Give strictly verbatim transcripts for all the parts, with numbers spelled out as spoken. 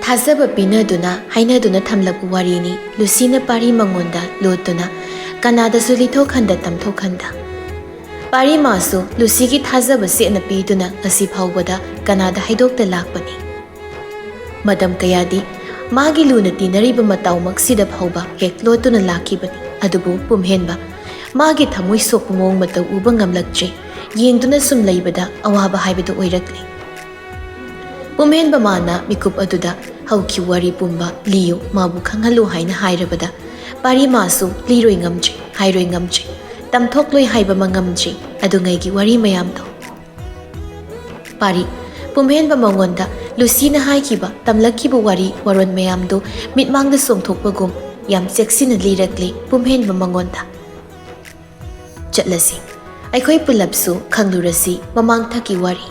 ꯊꯥꯖꯕ ꯄꯤꯅꯗꯨꯅ ꯍꯥꯏꯅꯗꯨꯅ ꯊꯝꯂꯛꯄ ꯋꯥꯔꯤꯅꯤ꯫ ꯂꯨꯁꯤꯅ ꯄꯥꯔꯤ ꯃꯉꯣꯟꯗ ꯂꯣꯠꯇꯨꯅ ꯀꯅꯥꯗꯁꯨ ꯂꯤꯊꯣꯛꯍꯟꯗ ꯇꯝꯊꯣꯛꯍꯟꯗ꯫ ꯄꯥꯔꯤ ꯃꯥꯁꯨ ꯂꯨꯁꯤꯒꯤ ꯊꯥꯖꯕ ꯆꯦꯠꯅ ꯄꯤꯗꯨꯅ ꯉꯁꯤ ꯐꯥꯎꯕꯗ ꯀꯅꯥꯗ ꯍꯥꯏꯗꯣꯛꯇ ꯂꯥꯛꯄꯅꯤ꯫ ꯃꯇꯝ ꯀꯌꯥꯗꯤ ꯃꯥꯒꯤ ꯂꯨꯅ ꯇꯤꯟꯅꯔꯤꯕ ꯃꯇꯥꯎꯃꯛꯁꯤꯗ ꯐꯥꯎꯕ ꯍꯦꯛ ꯂꯣꯠꯇꯨꯅ ꯂꯥꯛꯈꯤꯕꯅꯤ꯫ ꯑꯗꯨꯕꯨ ꯄꯨꯝꯍꯦꯟꯕ ꯃꯥꯒꯤ ꯊꯃꯣꯏ ꯁꯣꯛꯄ ꯃꯑꯣꯡ ꯃꯇꯧ ꯎꯕ ꯉꯝꯂꯛꯇ꯭ꯔꯦ꯫ ꯌꯦꯡꯗꯨꯅ ꯁꯨꯝ ꯂꯩꯕꯗ ꯑꯋꯥꯕ ꯍꯥꯏꯕꯗꯨ ꯑꯣꯏꯔꯛꯂꯦ꯫ ꯄꯨꯝꯍꯦꯟꯕ ꯃꯥꯅ ꯃꯤꯀꯨꯞ ꯑꯗꯨꯗ ꯍꯧꯈꯤꯕ ꯋꯥꯔꯤ ꯄꯨꯝꯕ ꯂꯤꯌꯨ, ꯃꯥꯕꯨ ꯈꯪꯍꯜꯂꯨ ꯍꯥꯏꯅ ꯍꯥꯏꯔꯕꯗ ꯄꯥꯔꯤ ꯃꯥꯁꯨ ꯂꯤꯔꯣꯏ ꯉꯝꯗ꯭ꯔꯦ, ꯍꯥꯏꯔꯣꯏ ꯉꯝꯗ꯭ꯔꯦ, ꯇꯝꯊꯣꯛꯂꯣꯏ ꯍꯥꯏꯕ ꯃꯉꯝꯗ꯭ꯔꯦ꯫ ꯑꯗꯨꯉꯩꯒꯤ ꯋꯥꯔꯤ ꯃꯌꯥꯝꯗꯣ꯫ ꯄꯥꯔꯤ, ꯄꯨꯝꯍꯦꯟꯕ ꯃꯉꯣꯟꯗ ꯂꯨꯁꯤꯅ ꯍꯥꯏꯈꯤꯕ, ꯇꯝꯂꯛꯈꯤꯕ ꯋꯥꯔꯤ ꯋꯥꯔꯣꯟ ꯃꯌꯥꯝꯗꯨ ꯃꯤꯠꯃꯥꯡꯗ ꯆꯣꯡꯊꯣꯛꯄꯒꯨꯝ ꯌꯥꯝ ꯆꯦꯛꯁꯤꯟꯅ ꯂꯤꯔꯛꯂꯤ ꯄꯨꯝꯍꯦꯟꯕ ꯃꯉꯣꯟꯗ꯫ ꯆꯠꯂꯁꯤ, ꯑꯩꯈꯣꯏ ꯄꯨꯂꯞꯁꯨ ꯈꯪꯂꯨꯔꯁꯤ ꯃꯃꯥꯡꯊꯛꯀꯤ ꯋꯥꯔꯤ꯫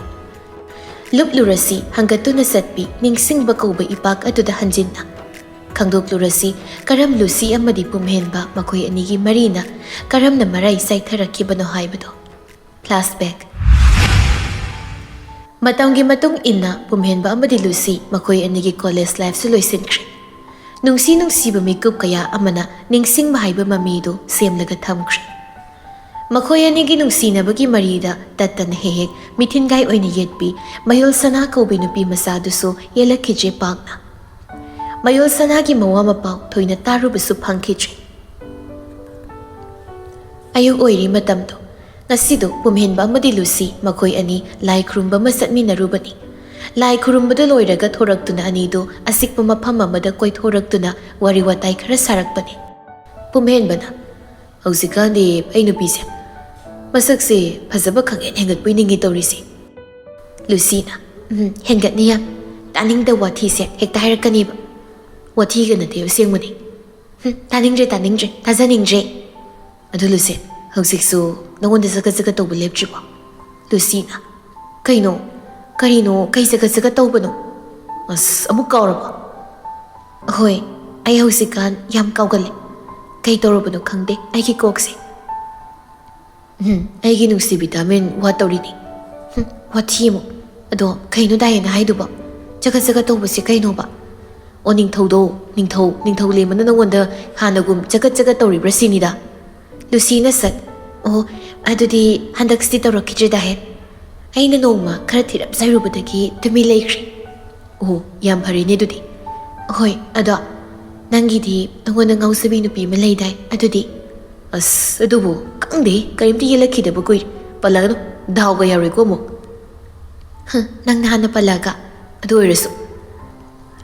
ꯂꯨꯞꯂꯨꯔꯁꯤ ꯍꯪꯒꯠꯇꯨꯅ ꯆꯠꯄꯤ ꯅꯤꯡꯁꯤꯡꯕ ꯀꯧꯕ ꯏꯄꯥꯛ ꯑꯗꯨꯗ ꯍꯟꯖꯤꯟꯅ꯫ ꯈꯪꯗꯣꯛꯂꯨꯔꯁꯤ ꯀꯔꯝ ꯂꯨꯁꯤ ꯑꯃꯗꯤ ꯄꯨꯝꯍꯦꯟꯕ ꯃꯈꯣꯏ ꯑꯅꯤꯒꯤ ꯃꯔꯤꯅ ꯀꯔꯝꯅ ꯃꯔꯥꯏ ꯆꯥꯏꯊꯔꯛꯈꯤꯕꯅꯣ ꯍꯥꯏꯕꯗꯣ꯫ Flashback꯫ ꯃꯇꯝꯒꯤ ꯃꯇꯨꯡ ꯏꯟꯅ ꯄꯨꯝꯍꯦꯟꯕ ꯑꯃꯗꯤ ꯂꯨꯁꯤ ꯃꯈꯣꯏ ꯑꯅꯤꯒꯤ ꯀꯣꯂꯦꯖ ꯂꯥꯏꯐꯁꯨ ꯂꯣꯏꯁꯤꯟꯈ꯭ꯔꯦ꯫ ꯅꯨꯡꯁꯤ ꯅꯨꯡꯁꯤꯕ ꯃꯤꯀꯨꯞ ꯀꯌꯥ ꯑꯃꯅ ꯅꯤꯡꯁꯤꯡꯕ ꯍꯥꯏꯕ ꯃꯃꯤꯗꯨ ꯁꯦꯝꯂꯒ ꯊꯝꯈ꯭ꯔꯦ꯫ ꯃꯈꯣꯏ ꯑꯅꯤꯒꯤ ꯅꯨꯡꯁꯤꯅꯕꯒꯤ ꯃꯔꯤꯗ ꯇꯠꯇꯅ ꯍꯦꯛ ꯍꯦꯛ ꯃꯤꯊꯤꯟꯒꯥꯏ ꯑꯣꯏꯅ ꯌꯦꯠꯄꯤ ꯃꯌꯣꯜ ꯁꯅꯥ ꯀꯧꯕꯤ ꯅꯨꯄꯤ ꯃꯆꯥꯗꯨꯁꯨ ꯌꯦꯜꯂꯛꯈꯤꯗ꯭ꯔꯦ ꯄꯥꯛꯅ꯫ ꯃꯌꯣꯜ ꯁꯅꯥꯒꯤ ꯃꯋꯥ ꯃꯄꯥꯎ ꯊꯣꯏꯅ ꯇꯥꯔꯨꯕꯁꯨ ꯐꯪꯈꯤꯗ꯭ꯔꯦ꯫ ꯑꯌꯨꯛ ꯑꯣꯏꯔꯤ ꯃꯇꯝꯗꯣ꯫ ꯉꯁꯤꯗꯣ ꯄꯨꯝꯍꯦꯟꯕ ꯑꯃꯗꯤ ꯂꯨꯁꯤ ꯃꯈꯣꯏ ꯑꯅꯤ ꯂꯥꯏ ꯈꯨꯔꯨꯝꯕ ꯑꯃ ꯆꯠꯃꯤꯟꯅꯔꯨꯕꯅꯤ꯫ ꯂꯥꯏ ꯈꯨꯔꯨꯝꯕꯗꯨ ꯂꯣꯏꯔꯒ ꯊꯣꯔꯛꯇꯨꯅ ꯑꯅꯤꯗꯨ ꯑꯆꯤꯛꯄ ꯃꯐꯝ ꯑꯃꯗ ꯀꯣꯏꯊꯣꯔꯛꯇꯨꯅ ꯋꯥꯔꯤ ꯋꯥꯇꯥꯏ ꯈꯔ ꯁꯥꯔꯛꯄꯅꯤ꯫ ꯄꯨꯝꯍꯦꯟꯕꯅ, "ꯍꯧꯖꯤꯛꯀꯥꯟꯗꯤ ꯑꯩ ꯅꯨꯄꯤꯁꯦ ꯃꯁꯛꯁꯦ ꯐꯖꯕ ꯈꯪꯍꯦꯟ ꯍꯦꯟꯒꯠꯄꯣꯏ ꯅꯤꯡꯉꯤ ꯇꯧꯔꯤꯁꯦ꯫" ꯂꯨꯁꯤꯅ, "ꯎꯝ, ꯍꯦꯟꯒꯠꯅꯤ ꯌꯥꯝ꯫ ꯇꯥꯅꯤꯡꯗ ꯋꯥꯊꯤꯁꯦ ꯍꯦꯛꯇ ꯍꯥꯏꯔꯛꯀꯅꯦꯕ꯫" "ꯋꯥꯊꯤꯒ ꯅꯠꯇꯦ, ꯑꯁꯦꯡꯕꯅꯤ꯫" "ꯍꯨꯝ, ꯇꯥꯅꯤꯡꯗ꯭ꯔꯦ, ꯇꯥꯅꯤꯡꯗ꯭ꯔꯦ, ꯊꯥꯖꯅꯤꯡꯗ꯭ꯔꯦ꯫" "ꯑꯗꯨ ꯂꯨꯁꯤ, ꯍꯧꯖꯤꯛꯁꯨ ꯅꯉꯣꯟꯗ ꯆꯒꯠ ꯆꯒꯠ ꯇꯧꯕ ꯂꯦꯞꯇ꯭ꯔꯤꯕꯣ?" ꯂꯨꯁꯤꯅ, "ꯀꯩꯅꯣ? ꯀꯔꯤꯅꯣ? ꯀꯩ ꯆꯒꯠ ꯆꯒꯠ ꯇꯧꯕꯅꯣ? ꯑꯁ, ꯑꯃꯨꯛ ꯀꯥꯎꯔꯕꯣ?" "ꯍꯣꯏ, ꯑꯩ ꯍꯧꯖꯤꯛꯀꯥꯟ ꯌꯥꯝ ꯀꯥꯎꯒꯜꯂꯦ꯫ ꯀꯩ ꯇꯧꯔꯕꯅꯣ ꯈꯪꯗꯦ ꯑꯩꯒꯤ ꯀꯣꯛꯁꯦ꯫" "ꯎꯝ, ꯑꯩꯒꯤ ꯅꯨꯡꯁꯤ ꯚꯤꯇꯥꯃꯤꯟ ꯋꯥꯠ ꯇꯧꯔꯤꯅꯤ꯫" "ꯍꯨꯝ, ꯋꯥꯊꯤ ꯑꯃꯨꯛ꯫ ꯑꯗꯣ ꯀꯩꯅꯣ ꯗꯥꯏꯌꯦꯅ ꯍꯥꯏꯗꯨꯕꯣ? ꯆꯒꯠ ꯆꯒꯠ ꯇꯧꯕꯁꯦ ꯀꯩꯅꯣꯕ?" ꯑꯣ, ꯅꯤꯡꯊꯧꯗꯣ, ꯅꯤꯡꯊꯧ, ꯅꯤꯡꯊꯧ ꯂꯦꯝꯕꯅ ꯅꯉꯣꯟꯗ ꯍꯥꯟꯅꯒꯨꯝ ꯆꯒꯠ ꯆꯒꯠ ꯇꯧꯔꯤꯕ꯭ꯔꯥ ꯁꯤꯅꯤꯗ꯫ ꯂꯨꯁꯤꯅ ꯁꯠ, "ꯑꯣ, ꯑꯗꯨꯗꯤ ꯍꯟꯗꯛꯁꯤꯗꯤ ꯇꯧꯔꯛꯈꯤꯗ꯭ꯔꯦ ꯗꯥꯍꯦꯟ꯫ ꯑꯩꯅ ꯅꯣꯡꯃ ꯈꯔ ꯊꯤꯔꯞ ꯆꯥꯏꯔꯨꯕꯗꯒꯤ ꯇꯨꯃꯤꯟ ꯂꯩꯈ꯭ꯔꯦ꯫" "ꯑꯣ, ꯌꯥꯝ ꯐꯔꯦꯅꯦ ꯑꯗꯨꯗꯤ꯫ ꯍꯣꯏ, ꯑꯗꯣ ꯅꯪꯒꯤꯗꯤ ꯅꯉꯣꯟꯗ ꯉꯥꯎꯖꯕꯤ ꯅꯨꯄꯤ ꯑꯃ ꯂꯩꯗꯥꯏ, ꯑꯗꯨꯗꯤ?" "ꯑꯁ, ꯑꯗꯨꯕꯨ ꯈꯪꯗꯦ, ꯀꯔꯤꯝꯇ ꯌꯦꯜꯂꯛꯈꯤꯗꯕ ꯀꯨꯏꯔꯦ꯫ ꯄꯜꯂꯒꯅꯨ, ꯗꯥꯎꯒ ꯌꯥꯔꯣꯏꯀꯣ ꯑꯃꯨꯛ꯫" "ꯍ, ꯅꯪꯅ ꯍꯥꯟꯅ ꯄꯜꯂꯛꯑꯒ꯫ ꯑꯗꯨ ꯑꯣꯏꯔꯁꯨ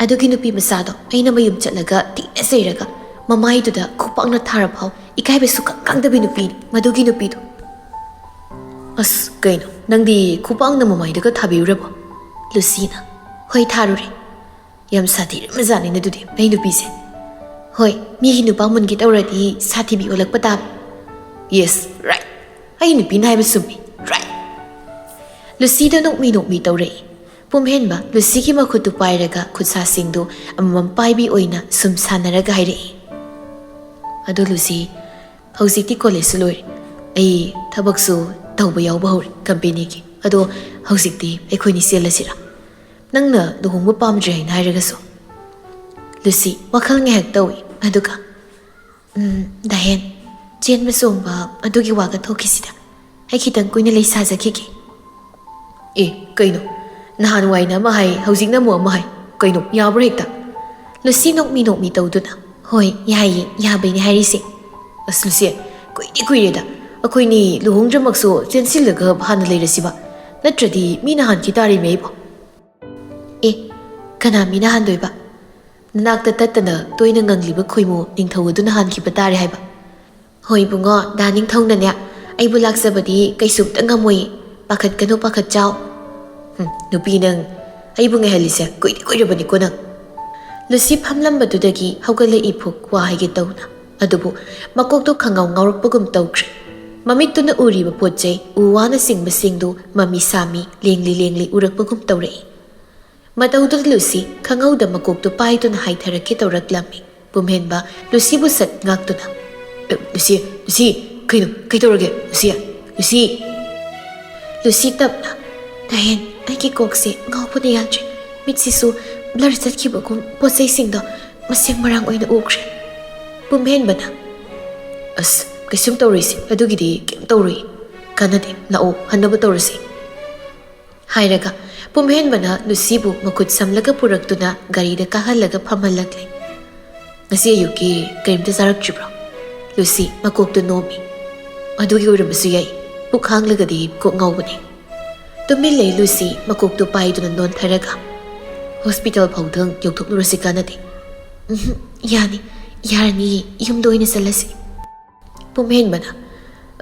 ꯑꯗꯨꯒꯤ ꯅꯨꯄꯤ ꯃꯆꯥꯗꯣ ꯑꯩꯅ ꯃꯌꯨꯝ ꯆꯠꯂꯒ ꯊꯤꯅ ꯆꯩꯔꯒ ꯃꯃꯥꯏꯗꯨꯗ ꯈꯨꯄꯥꯛꯅ ꯊꯥꯔ ꯐꯥꯎ ꯏꯀꯥꯏꯕ ꯁꯨꯛꯈꯪ ꯈꯪꯗꯕꯤ ꯅꯨꯄꯤꯅꯤ ꯃꯗꯨꯒꯤ ꯅꯨꯄꯤꯗꯣ꯫" "ꯑꯁ, ꯀꯩꯅꯣ? ꯅꯪꯗꯤ ꯈꯨꯄꯥꯛꯅ ꯃꯃꯥꯏꯗꯒ ꯊꯥꯕꯤꯔꯨꯔꯕꯣ?" ꯂꯨꯁꯤꯅ, "ꯍꯣꯏ, ꯊꯥꯔꯨꯔꯦ꯫" "ꯌꯥꯝ ꯁꯥꯊꯤꯔꯝꯃꯖꯥꯠꯅꯤꯅꯦ ꯑꯗꯨꯗꯤ, ꯑꯩ ꯅꯨꯄꯤꯁꯦ꯫" "ꯍꯣꯏ, ꯃꯤꯒꯤ ꯅꯨꯄꯥ ꯃꯨꯟꯒꯦ ꯇꯧꯔꯗꯤ ꯁꯥꯊꯤꯕꯤ ꯑꯣꯜꯂꯛꯄ ꯇꯥꯕ꯫" "Yes, right꯫ ꯑꯩ ꯅꯨꯄꯤꯅ ꯍꯥꯏꯕ ꯆꯨꯝꯃꯤ, right꯫" ꯂꯨꯁꯤꯗꯣ ꯅꯣꯛꯃꯤ ꯅꯣꯛꯃꯤ ꯇꯧꯔꯛꯏ꯫ ꯄꯨꯝꯍꯦꯟꯕ ꯂꯨꯁꯤꯒꯤ ꯃꯈꯨꯠꯇꯨ ꯄꯥꯏꯔꯒ ꯈꯨꯠꯁꯥꯁꯤꯡꯗꯨ ꯑꯃꯃꯝ ꯄꯥꯏꯕꯤ ꯑꯣꯏꯅ ꯁꯨꯝ ꯁꯥꯟꯅꯔꯒ ꯍꯥꯏꯔꯛꯏ, "ꯑꯗꯣ ꯂꯨꯁꯤ, ꯍꯧꯖꯤꯛꯇꯤ ꯀꯣꯂꯦꯖꯁꯨ ꯂꯣꯏꯔꯦ꯫ ꯑꯩ ꯊꯕꯛꯁꯨ ꯇꯧꯕ ꯌꯥꯎꯕ ꯍꯧꯔꯦ ꯀꯝꯄꯦꯅꯤꯒꯤ꯫ ꯑꯗꯣ ꯍꯧꯖꯤꯛꯇꯤ ꯑꯩꯈꯣꯏꯅꯤ ꯆꯦꯜꯂꯁꯤꯔꯥ? ꯅꯪꯅ ꯂꯨꯍꯣꯡꯕ ꯄꯥꯝꯗ꯭ꯔꯦ ꯍꯥꯏꯅ ꯍꯥꯏꯔꯒꯁꯨ?" ꯂꯨꯁꯤ ꯋꯥꯈꯜ ꯉꯥꯏꯍꯥꯛ ꯇꯧꯏ, ꯑꯗꯨꯒ, "ꯎꯝ, ꯗꯥꯍꯦꯟ, ꯆꯦꯟꯕ ꯆꯣꯡꯕ ꯑꯗꯨꯒꯤ ꯋꯥꯒ ꯊꯣꯛꯈꯤꯁꯤꯗ꯫ ꯑꯩ ꯈꯤꯇꯪ ꯀꯨꯏꯅ ꯂꯩꯁꯥꯖꯈꯤꯒꯦ꯫" "ꯑꯦ, ꯀꯩꯅꯣ? ꯅꯍꯥꯟꯋꯥꯏꯅ ꯑꯃ ꯍꯥꯏ, ꯍꯧꯖꯤꯛꯅ ꯑꯃꯨꯛ ꯑꯃ ꯍꯥꯏ꯫ ꯀꯩꯅꯣ, ꯌꯥꯕ꯭ꯔꯣ ꯍꯦꯛꯇ?" ꯂꯨꯁꯤ ꯅꯣꯛꯃꯤ ꯅꯣꯛꯃꯤ ꯇꯧꯗꯨꯅ, "ꯍꯣꯏ, ꯌꯥꯏꯌꯦ, ꯌꯥꯕꯩꯅꯦ ꯍꯥꯏꯔꯤꯁꯦ꯫" "ꯑꯁ ꯂꯨꯁꯤ, ꯀꯨꯏꯗꯤ ꯀꯨꯏꯔꯦꯗ꯫ ꯑꯩꯈꯣꯏꯅꯤ ꯂꯨꯍꯣꯡꯗ꯭ꯔꯃꯛꯁꯨ ꯆꯦꯟꯁꯤꯜꯂꯒ ꯍꯥꯟꯅ ꯂꯩꯔꯁꯤꯕ꯫ ꯅꯠꯇ꯭ꯔꯗꯤ ꯃꯤꯅ ꯍꯥꯟꯈꯤ ꯇꯥꯔꯦꯃꯦ ꯑꯩꯕꯣ꯫" "ꯑꯦ, ꯀꯅꯥ ꯃꯤꯅ ꯍꯥꯟꯗꯣꯏꯕ? ꯅꯅꯥꯛꯇ ꯇꯠꯇꯅ ꯇꯣꯏꯅ ꯉꯪꯂꯤꯕ ꯈꯣꯏꯃꯨ ꯅꯤꯡꯊꯧ ꯑꯗꯨꯅ ꯍꯥꯟꯈꯤꯕ ꯇꯥꯔꯦ ꯍꯥꯏꯕ꯫" "ꯍꯣꯏ ꯏꯕꯨꯡꯉꯣ, ꯗꯥ ꯅꯤꯡꯊꯧꯅꯅꯦ ꯑꯩꯕꯨ ꯂꯥꯛꯆꯕꯗꯤ ꯀꯩꯁꯨꯝꯇ ꯉꯝꯃꯣꯏ꯫ ꯄꯥꯈꯠꯀꯅꯨ, ꯄꯥꯈꯠꯆꯥꯎ꯫" "ꯍꯨꯝ, ꯅꯨꯄꯤ ꯅꯪ, ꯑꯩꯕꯨ ꯉꯥꯏꯍꯜꯂꯤꯁꯦ ꯀꯨꯏꯗꯤ ꯀꯨꯏꯔꯕꯅꯤꯀꯣ ꯅꯪ꯫" ꯂꯨꯁꯤ ꯐꯝꯂꯝꯕꯗꯨꯗꯒꯤ ꯍꯧꯒꯠꯂꯛꯏ ꯐꯨꯛ ꯋꯥ ꯍꯥꯏꯒꯦ ꯇꯧꯅ꯫ ꯑꯗꯨꯕꯨ ꯃꯀꯣꯛꯇꯣ ꯈꯪꯉꯥꯎ ꯉꯥꯎꯔꯛꯄꯒꯨꯝ ꯇꯧꯈ꯭ꯔꯦ꯫ ꯃꯃꯤꯠꯇꯨꯅ ꯎꯔꯤꯕ ꯄꯣꯠ ꯆꯩ, ꯎ ꯋꯥꯅꯆꯤꯡꯕꯁꯤꯡꯗꯨ ꯃꯃꯤ ꯁꯥꯃꯤ ꯂꯦꯡꯂꯤ ꯂꯦꯡꯂꯤ ꯎꯔꯛꯄꯒꯨꯝ ꯇꯧꯔꯛꯏ꯫ ꯃꯇꯧꯗꯨꯗ ꯂꯨꯁꯤ ꯈꯪꯍꯧꯗ ꯃꯀꯣꯛꯇꯨ ꯄꯥꯏꯗꯨꯅ ꯍꯥꯏꯊꯔꯛꯀꯦ ꯇꯧꯔꯛꯂꯝꯃꯤ꯫ ꯄꯨꯝꯍꯦꯟꯕ ꯂꯨꯁꯤꯕꯨ ꯁꯠ ꯉꯥꯛꯇꯨꯅ, "ꯑꯦ, ꯂꯨꯁꯤ, ꯂꯨꯁꯤ, ꯀꯩꯅꯣ, ꯀꯩꯗꯧꯔꯒꯦ, ꯂꯨꯁꯤ, ꯂꯨꯁꯤ?" ꯂꯨꯁꯤ ꯇꯞꯅ, "ꯗꯥꯍꯦꯟ, ꯑꯩꯒꯤ ꯀꯣꯛꯁꯦ ꯉꯥꯎꯕꯅ ꯌꯥꯗ꯭ꯔꯦ꯫ ꯃꯤꯠꯁꯤꯁꯨ ꯕ꯭ꯂꯔ ꯆꯠꯈꯤꯕꯒꯨꯝ ꯄꯣꯠ ꯆꯩꯁꯤꯡꯗꯣ ꯃꯁꯤꯡ ꯃꯔꯥꯡ ꯑꯣꯏꯅ ꯎꯈ꯭ꯔꯦ꯫ ꯄꯨꯝꯍꯦꯟꯕꯅ, "ꯑꯁ, ꯀꯩꯁꯨꯝ ꯇꯧꯔꯣꯏꯁꯦ, ꯑꯗꯨꯒꯤꯗꯤ ꯀꯩꯝ ꯇꯧꯔꯣꯏ꯫ ꯀꯥꯟꯅꯗꯦ, ꯂꯥꯛꯑꯣ, ꯍꯟꯅꯕ ꯇꯧꯔꯁꯤ," ꯍꯥꯏꯔꯒ ꯄꯨꯝꯍꯦꯟꯕꯅ ꯂꯨꯁꯤꯕꯨ ꯃꯈꯨꯠ ꯁꯝꯂꯒ ꯄꯨꯔꯛꯇꯨꯅ ꯒꯥꯔꯤꯗ ꯀꯥꯍꯜꯂꯒ ꯐꯝꯍꯜꯂꯛꯂꯦ꯫ "ꯉꯁꯤ ꯑꯌꯨꯛꯀꯤ ꯀꯔꯤꯝꯇ ꯆꯥꯔꯛꯇ꯭ꯔꯤꯕ꯭ꯔꯣ?" ꯂꯨꯁꯤ ꯃꯀꯣꯛꯇꯨ ꯅꯣꯝꯃꯤ꯫ "ꯑꯗꯨꯒꯤ ꯑꯣꯏꯔꯝꯕꯁꯨ ꯌꯥꯏ, ꯄꯨꯛ ꯍꯥꯡꯂꯒꯗꯤ ꯀꯣꯛ ꯉꯥꯎꯕꯅꯤ꯫" ꯇꯨꯃꯤꯟ ꯂꯩ ꯂꯨꯁꯤ ꯃꯀꯣꯛꯇꯨ ꯄꯥꯏꯗꯨꯅ ꯅꯣꯟꯊꯔꯒ꯫ "ꯍꯣꯁꯄꯤꯇꯥꯜ ꯐꯥꯎꯗꯪ ꯌꯧꯊꯣꯛꯂꯨꯔꯁꯤ ꯀꯥꯟꯅꯗꯦ?" "ꯎꯝꯍꯨꯝ, ꯌꯥꯅꯤ, ꯌꯥꯔꯅꯤꯌꯦ, ꯌꯨꯝꯗ ꯑꯣꯏꯅ ꯆꯠꯂꯁꯤ꯫" ꯄꯨꯝꯍꯦꯟꯕꯅ,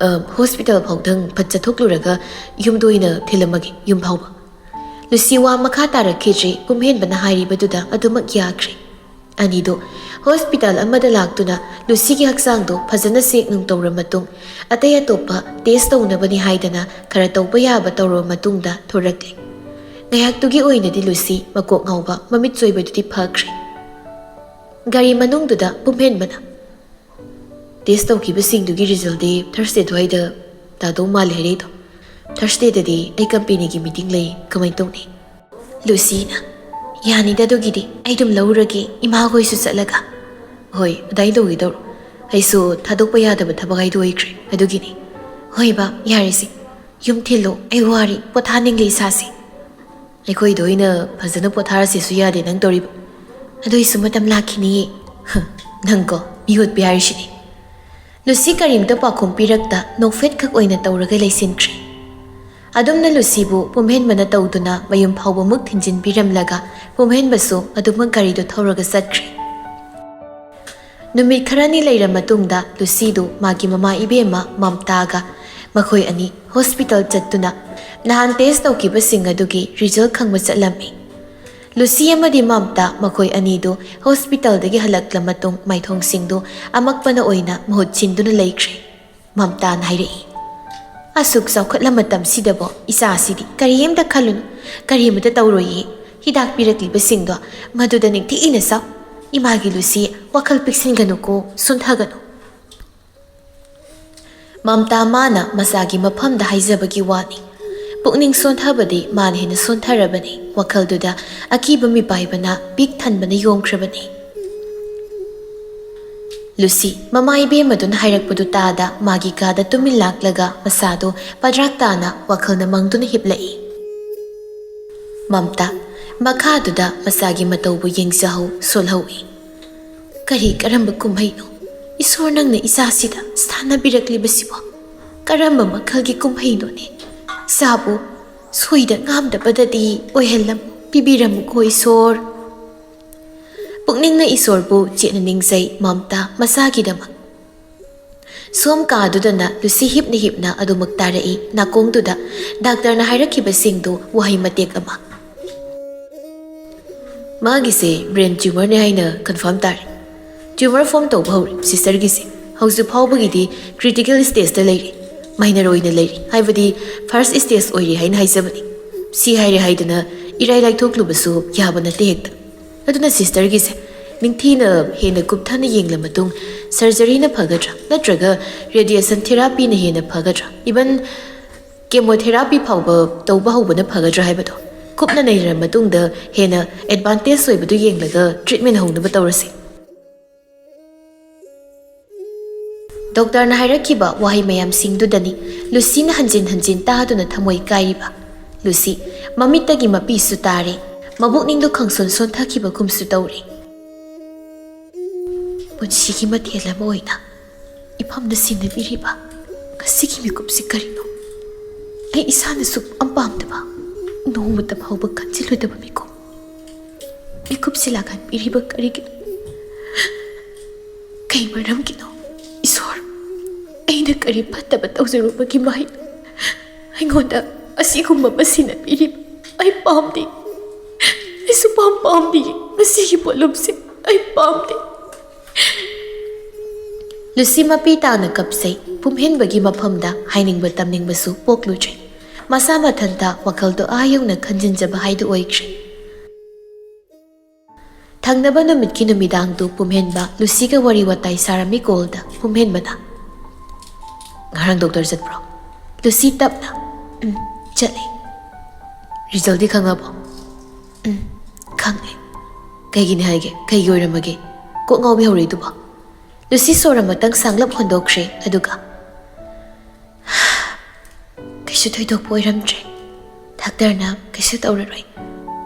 "ꯑ, ꯍꯣꯁꯄꯤꯇꯥꯜ ꯐꯥꯎꯗꯪ ꯐꯠ ꯆꯠꯊꯣꯛꯂꯨꯔꯒ ꯌꯨꯝꯗ ꯑꯣꯏꯅ ꯊꯤꯜꯂꯝꯃꯒꯦ, ꯌꯨꯝ ꯐꯥꯎꯕ꯫" ꯂꯨꯁꯤ ꯋꯥ ꯃꯈꯥ ꯇꯥꯔꯛꯈꯤꯗ꯭ꯔꯤ, ꯄꯨꯝꯍꯦꯟꯕꯅ ꯍꯥꯏꯔꯤꯕꯗꯨꯗ ꯑꯗꯨꯃꯛ ꯌꯥꯈ꯭ꯔꯦ꯫ ꯑꯅꯤꯗꯨ ꯍꯣꯁꯄꯤꯇꯥꯜ ꯑꯃꯗ ꯂꯥꯛꯇꯨꯅ ꯂꯨꯁꯤꯒꯤ ꯍꯛꯆꯥꯡꯗꯣ ꯐꯖꯅ ꯆꯦꯛ ꯅꯨꯡ ꯇꯧꯔ ꯃꯇꯨꯡ, ꯑꯇꯩ ꯑꯇꯣꯞꯄ ꯇꯦꯁ ꯇꯧꯅꯕꯅꯤ ꯍꯥꯏꯗꯅ ꯈꯔ ꯇꯧꯕ ꯌꯥꯕ ꯇꯧꯔꯕ ꯃꯇꯨꯡꯗ ꯊꯣꯔꯛꯂꯦ꯫ ꯉꯥꯏꯍꯥꯛꯇꯨꯒꯤ ꯑꯣꯏꯅꯗꯤ ꯂꯨꯁꯤ ꯃꯀꯣꯛ ꯉꯥꯎꯕ, ꯃꯃꯤꯠ ꯆꯣꯏꯕꯗꯨꯗꯤ ꯐꯈ꯭ꯔꯦ꯫ ꯒꯥꯔꯤ ꯃꯅꯨꯡꯗꯨꯗ ꯄꯨꯝꯍꯦꯟꯕꯅ, "ꯇꯦꯁ ꯇꯧꯈꯤꯕꯁꯤꯡꯗꯨꯒꯤ ꯔꯤꯖꯜꯗꯤ ꯊꯔꯁꯗꯦ ꯑꯗꯨꯋꯥꯏꯗ ꯇꯥꯗꯧ ꯃꯥꯜꯂꯦ ꯍꯥꯏꯔꯛꯏꯗꯣ꯫ ꯊꯔꯁꯗꯦꯗꯗꯤ ꯑꯩ ꯀꯝꯄꯦꯅꯤꯒꯤ ꯃꯤꯇꯤꯡ ꯂꯩ, ꯀꯃꯥꯏꯅ ꯇꯧꯅꯤ?" ꯂꯨꯁꯤꯅ, "ꯌꯥꯅꯤꯗ ꯑꯗꯨꯒꯤꯗꯤ, ꯑꯩ ꯑꯗꯨꯝ ꯂꯧꯔꯒꯦ, ꯏꯃꯥꯈꯣꯏꯁꯨ ꯆꯠꯂꯒ꯫" "ꯍꯣꯏ, ꯑꯗꯥꯏ ꯇꯧꯒꯦ ꯇꯧꯔꯣ꯫ ꯑꯩꯁꯨ ꯊꯥꯗꯣꯛꯄ ꯌꯥꯗꯕ ꯊꯕꯛ ꯍꯥꯏꯗꯣ ꯑꯣꯏꯈ꯭ꯔꯦ, ꯑꯗꯨꯒꯤꯅꯤ꯫" "ꯍꯣꯏ ꯕꯥ, ꯌꯥꯔꯦꯁꯦ꯫ ꯌꯨꯝ ꯊꯤꯜꯂꯣ, ꯑꯩ ꯋꯥꯔꯤ, ꯄꯣꯊꯥꯅꯤꯡꯂꯦ ꯏꯁꯥꯁꯦ꯫" "ꯑꯩꯈꯣꯏꯗ ꯑꯣꯏꯅ ꯐꯖꯅ ꯄꯣꯊꯥꯔꯁꯦꯁꯨ ꯌꯥꯗꯦ ꯅꯪ ꯇꯧꯔꯤꯕ꯫ ꯑꯗꯨꯏꯁꯨ ꯃꯇꯝ ꯂꯥꯛꯈꯤꯅꯤꯌꯦ꯫" "ꯍ, ꯅꯪꯀꯣ, ꯃꯤꯑꯣꯠꯄꯤ ꯍꯥꯏꯔꯤꯁꯤꯅꯤ꯫" ꯂꯨꯁꯤ ꯀꯔꯤꯝꯇ ꯄꯥꯎꯈꯨꯝ ꯄꯤꯔꯛꯇ ꯅꯣꯛꯐꯦꯠ ꯈꯛ ꯑꯣꯏꯅ ꯇꯧꯔꯒ ꯂꯩꯁꯤꯟꯈ꯭ꯔꯦ꯫ ꯑꯗꯨꯝꯅ ꯂꯨꯁꯤꯕꯨ ꯄꯨꯝꯍꯦꯟꯕꯅ ꯇꯧꯗꯨꯅ ꯃꯌꯨꯝ ꯐꯥꯎꯕꯃꯨꯛ ꯊꯤꯟꯖꯤꯟꯕꯤꯔꯝꯂꯒ ꯄꯨꯝꯍꯦꯟꯕꯁꯨ ꯑꯗꯨꯃꯛ ꯒꯥꯔꯤꯗꯨ ꯊꯧꯔꯒ ꯆꯠꯈ꯭ꯔꯦ꯫ ꯅꯨꯃꯤꯠ ꯈꯔꯅꯤ ꯂꯩꯔ ꯃꯇꯨꯡꯗ ꯂꯨꯁꯤꯗꯨ ꯃꯥꯒꯤ ꯃꯃꯥ ꯏꯕꯦꯝꯃ ꯃꯝꯇꯥꯒ ꯃꯈꯣꯏ ꯑꯅꯤ ꯍꯣꯁꯄꯤꯇꯥꯜ ꯆꯠꯇꯨꯅ ꯅꯍꯥꯟ ꯇꯦꯁ ꯇꯧꯈꯤꯕꯁꯤꯡ ꯑꯗꯨꯒꯤ ꯔꯤꯖꯜ ꯈꯪꯕ ꯆꯠꯂꯝꯃꯤ꯫ ꯂꯨꯁꯤ ꯑꯃꯗꯤ ꯃꯝꯇꯥ ꯃꯈꯣꯏ ꯑꯅꯤꯗꯨ ꯍꯣꯁꯄꯤꯇꯥꯜꯗꯒꯤ ꯍꯜꯂꯛꯂ ꯃꯇꯨꯡ ꯃꯥꯏꯊꯣꯡꯁꯤꯡꯗꯨ ꯑꯃꯛꯄꯅ ꯑꯣꯏꯅ ꯃꯍꯨꯠ ꯁꯤꯟꯗꯨꯅ ꯂꯩꯈ꯭ꯔꯦ꯫ ꯃꯝꯇꯥꯅ ꯍꯥꯏꯔꯛꯏ, "ꯑꯁꯨꯛ ꯆꯥꯎꯈꯠꯂ ꯃꯇꯝꯁꯤꯗꯕꯣ ꯏꯆꯥꯁꯤꯗꯤ ꯀꯔꯤꯝꯇ ꯈꯜꯂꯨꯅꯨ, ꯀꯔꯤꯃꯇ ꯇꯧꯔꯣꯏꯌꯦ꯫ ꯍꯤꯗꯥꯛ ꯄꯤꯔꯛꯂꯤꯕꯁꯤꯡꯗꯣ ꯃꯗꯨꯗ ꯅꯤꯡꯊꯤꯅ ꯆꯥꯎ꯫ ꯏꯃꯥꯒꯤ ꯂꯨꯁꯤ, ꯋꯥꯈꯜ ꯄꯤꯛꯁꯤꯟꯒꯅꯨꯀꯣ, ꯁꯣꯟꯊꯒꯅꯨ꯫" ꯃꯝꯇꯥ ꯃꯥꯅ ꯃꯆꯥꯒꯤ ꯃꯐꯝꯗ ꯍꯥꯏꯖꯕꯒꯤ ꯋꯥꯅꯤ꯫ ꯄꯨꯛꯅꯤꯡ ꯁꯣꯟꯊꯕꯗꯤ ꯃꯥꯅ ꯍꯦꯟꯅ ꯁꯣꯟꯊꯔꯕꯅꯤ꯫ ꯋꯥꯈꯜꯗꯨꯗ ꯑꯀꯤꯕ ꯃꯤꯄꯥꯏꯕꯅ ꯄꯤꯛ ꯊꯟꯕꯅ ꯌꯣꯝꯈ꯭ꯔꯕꯅꯤ꯫ ꯂꯨꯁꯤ, ꯃꯃꯥ ꯏꯕꯦꯝꯃꯗꯨꯅ ꯍꯥꯏꯔꯛꯄꯗꯨ ꯇꯥꯗ ꯃꯥꯒꯤ ꯀꯥꯗ ꯇꯨꯃꯤꯟ ꯂꯥꯛꯂꯒ ꯃꯁꯥꯗꯨ ꯄꯗ꯭ꯔꯥꯛ ꯇꯥꯅ ꯋꯥꯈꯜꯅ ꯃꯪꯗꯨꯅ ꯍꯤꯞꯂꯛꯏ꯫ ꯃꯝꯇꯥ, ꯃꯈꯥꯗꯨꯗ ꯃꯆꯥꯒꯤ ꯃꯇꯧꯕꯨ ꯌꯦꯡꯖꯍꯧ ꯁꯣꯜꯍꯧꯏ꯫ ꯀꯔꯤ ꯀꯔꯝꯕ ꯀꯨꯝꯍꯩꯅꯣ? ꯏꯁꯣꯔ, ꯅꯪꯅ ꯏꯆꯥꯁꯤꯗ ꯁꯥꯟꯅꯕꯤꯔꯛꯂꯤꯕꯁꯤꯕꯣ? ꯀꯔꯝꯕ ꯃꯈꯜꯒꯤ ꯀꯨꯝꯍꯩꯅꯣꯅꯦ? ꯏꯆꯥꯕꯨ ꯁꯣꯏꯗ ꯉꯥꯝꯗꯕꯗꯗꯤ ꯑꯣꯏꯍꯜꯂꯝꯃꯨ, ꯄꯤꯕꯤꯔꯝꯃꯨꯀꯣ ꯏꯁꯣꯔ꯫ ꯄꯨꯛꯅꯤꯡꯅ ꯏꯁꯣꯔꯕꯨ ꯆꯦꯠꯅ ꯅꯤꯡꯖꯩ ꯃꯝꯇꯥ ꯃꯆꯥꯒꯤꯗꯃꯛ꯫ ꯁꯣꯝ ꯀꯥꯗꯨꯗꯅ ꯂꯨꯁꯤ ꯍꯤꯞꯅ ꯍꯤꯞꯅ ꯑꯗꯨꯃꯛ ꯇꯥꯔꯛꯏ꯫ ꯅꯥꯀꯣꯡꯗꯨꯗ ꯗꯥꯛꯇꯔꯅ ꯍꯥꯏꯔꯛꯈꯤꯕꯁꯤꯡꯗꯨ ꯋꯥꯍꯩ ꯃꯇꯦꯛ ꯑꯃ꯫ "ꯃꯥꯒꯤꯁꯦ ꯕ꯭ꯔꯦꯟ ꯇ꯭ꯌꯨꯃꯔꯅꯦ ꯍꯥꯏꯅ ꯀꯟꯐꯥꯔꯝ ꯇꯥꯔꯦ꯫ ꯇ꯭ꯌꯨꯃꯔ ꯐꯣꯝ ꯇꯧꯕ ꯍꯧꯔꯦ ꯁꯤꯁꯇꯔꯒꯤꯁꯦ꯫ ꯍꯧꯖꯤꯛ ꯐꯥꯎꯕꯒꯤꯗꯤ ꯀ꯭ꯔꯤꯇꯤꯀꯦꯜ ꯁ꯭ꯇꯦꯖꯇ ꯂꯩꯔꯤ, ꯃꯥꯏꯅꯔ ꯑꯣꯏꯅ ꯂꯩꯔꯤ, ꯍꯥꯏꯕꯗꯤ ꯐꯥꯔꯁ ꯁ꯭ꯇꯦꯖ ꯑꯣꯏꯔꯤ ꯍꯥꯏꯅ ꯍꯥꯏꯖꯕꯅꯤ꯫ ꯁꯤ ꯍꯥꯏꯔꯦ ꯍꯥꯏꯗꯅ ꯏꯔꯥꯏ ꯂꯥꯏꯊꯣꯛꯂꯨꯕꯁꯨ ꯌꯥꯕ ꯅꯠꯇꯦ ꯍꯦꯛꯇ꯫ ꯑꯗꯨꯅ ꯁꯤꯁꯇꯔꯒꯤꯁꯦ ꯅꯤꯡꯊꯤꯅ ꯍꯦꯟꯅ ꯀꯨꯞꯊꯅ ꯌꯦꯡꯂ ꯃꯇꯨꯡ ꯁꯔꯖꯔꯤꯅ ꯐꯒꯗ꯭ꯔꯥ ꯅꯠꯇ꯭ꯔꯒ ꯔꯦꯗꯤꯌꯦꯁꯟ ꯊꯦꯔꯥꯄꯤꯅ ꯍꯦꯟꯅ ꯐꯒꯗ꯭ꯔꯥ, ꯏꯚꯟ ꯀꯦꯃꯣꯊꯦꯔꯥꯄꯤ ꯐꯥꯎꯕ ꯇꯧꯕ ꯍꯧꯕꯅ ꯐꯒꯗ꯭ꯔꯥ ꯍꯥꯏꯕꯗꯣ ꯀꯨꯞꯅ ꯅꯩꯅꯔ ꯃꯇꯨꯡꯗ ꯍꯦꯟꯅ ꯑꯦꯗꯚꯥꯟꯇꯦꯖ ꯑꯣꯏꯕꯗꯨ ꯌꯦꯡꯂꯒ ꯇ꯭ꯔꯤꯠꯃꯦꯟ ꯍꯧꯅꯕ ꯇꯧꯔꯁꯤ꯫" ꯗꯣꯛꯇꯔꯅ ꯍꯥꯏꯔꯛꯈꯤꯕ ꯋꯥꯍꯩ ꯃꯌꯥꯝꯁꯤꯡꯗꯨꯗꯅꯤ ꯂꯨꯁꯤꯅ ꯍꯟꯖꯤꯟ ꯍꯟꯖꯤꯟ ꯇꯥꯗꯨꯅ ꯊꯃꯣꯏ ꯀꯥꯏꯔꯤꯕ꯫ ꯂꯨꯁꯤ, ꯃꯃꯤꯠꯇꯒꯤ ꯃꯄꯤꯁꯨ ꯇꯥꯔꯦ, ꯃꯕꯨꯛꯅꯤꯡꯗꯣ ꯈꯪꯁꯣꯟ ꯁꯣꯟꯊꯈꯤꯕꯒꯨꯝꯁꯨ ꯇꯧꯔꯦ꯫ ꯄꯨꯟꯁꯤꯒꯤ ꯃꯊꯦꯜ ꯑꯃ ꯑꯣꯏꯅ ꯏꯐꯝꯅ ꯁꯤꯟꯅꯕꯤꯔꯤꯕ ꯉꯁꯤꯒꯤ ꯃꯤꯀꯨꯞꯁꯤ ꯀꯔꯤꯅꯣ? ꯑꯩ ꯏꯁꯥꯅ ꯁꯨꯛꯄꯥꯝ ꯄꯥꯝꯗꯕ, ꯅꯣꯡꯃꯇ ꯐꯥꯎꯕ ꯈꯟꯖꯤꯜꯂꯨꯗꯕ ꯃꯤꯀꯨꯞ꯫ ꯃꯤꯀꯨꯞꯁꯤ ꯂꯥꯛꯍꯟꯕꯤꯔꯤꯕ ꯀꯔꯤꯒꯤꯅꯣ? ꯀꯩ ꯃꯔꯝꯒꯤꯅꯣ? ꯏꯁꯣꯔ, ꯑꯩꯅ ꯀꯔꯤ ꯐꯠꯇꯕ ꯇꯧꯖꯔꯨꯕꯒꯤ ꯃꯍꯩ ꯑꯩꯉꯣꯟꯗ ꯑꯁꯤꯒꯨꯝꯕ ꯑꯃ ꯁꯤꯟꯅꯕꯤꯔꯤꯕ? ꯑꯩ ꯄꯥꯝꯗꯦ꯫ ꯑꯩ ꯁꯨꯛꯄꯥꯝ ꯄꯥꯝꯗꯦ꯫ ꯃꯁꯤꯒꯤ ꯄꯣꯠꯂꯨꯝꯁꯦ ꯑꯩ ꯄꯥꯝꯗꯦ꯫ ꯂꯨꯁꯤ ꯃꯄꯤ ꯇꯥꯅ ꯀꯞꯆꯩ꯫ ꯄꯨꯝꯍꯦꯟꯕꯒꯤ ꯃꯐꯝꯗ ꯍꯥꯏꯅꯤꯡꯕ ꯇꯝꯅꯤꯡꯕꯁꯨ ꯄꯣꯛꯂꯨꯗ꯭ꯔꯦ꯫ ꯃꯁꯥ ꯃꯊꯟꯇ ꯋꯥꯈꯜꯗꯣ ꯑꯥ ꯌꯧꯅ ꯈꯟꯖꯤꯟꯖꯕ ꯍꯥꯏꯗꯨ ꯑꯣꯏꯈ꯭ꯔꯦ꯫ ꯊꯪꯅꯕ ꯅꯨꯃꯤꯠꯀꯤ ꯅꯨꯃꯤꯗꯥꯡꯗꯨ ꯄꯨꯝꯍꯦꯟꯕ ꯂꯨꯁꯤꯒ ꯋꯥꯔꯤ ꯋꯥꯇꯥꯏ ꯁꯥꯔꯝꯃꯤ ꯀꯣꯜꯗ꯫ ꯄꯨꯝꯍꯦꯟꯕꯅ, "ꯉꯔꯥꯡ ꯗꯣꯛꯇꯔ ꯆꯠꯄ꯭ꯔꯣ?" ꯂꯨꯁꯤ ꯇꯞꯅ, "ꯎꯝ, ꯆꯠꯂꯦ꯫ ꯔꯤꯖꯜꯗꯤ ꯈꯪꯉꯕꯣ? ꯎꯝ, ꯈꯪꯉꯦ꯫ ꯀꯩꯒꯤꯅꯤ ꯍꯥꯏꯒꯦ? ꯀꯩꯒꯤ ꯑꯣꯏꯔꯝꯃꯒꯦ? ꯀꯣꯛ ꯉꯥꯎꯕꯤ ꯍꯧꯔꯛꯏꯗꯨꯕꯣ? ꯂꯨꯁꯤ ꯁꯣꯔ ꯑꯃꯇꯪ ꯁꯥꯡꯂꯞ ꯍꯣꯟꯗꯣꯛꯈ꯭ꯔꯦ, ꯑꯗꯨꯒ, "ꯀꯩꯁꯨ ꯊꯣꯏꯗꯣꯛꯄ ꯑꯣꯏꯔꯝꯗ꯭ꯔꯦ꯫ ꯗꯥꯛꯇꯔꯅ ꯀꯩꯁꯨ ꯇꯧꯔꯔꯣꯏ꯫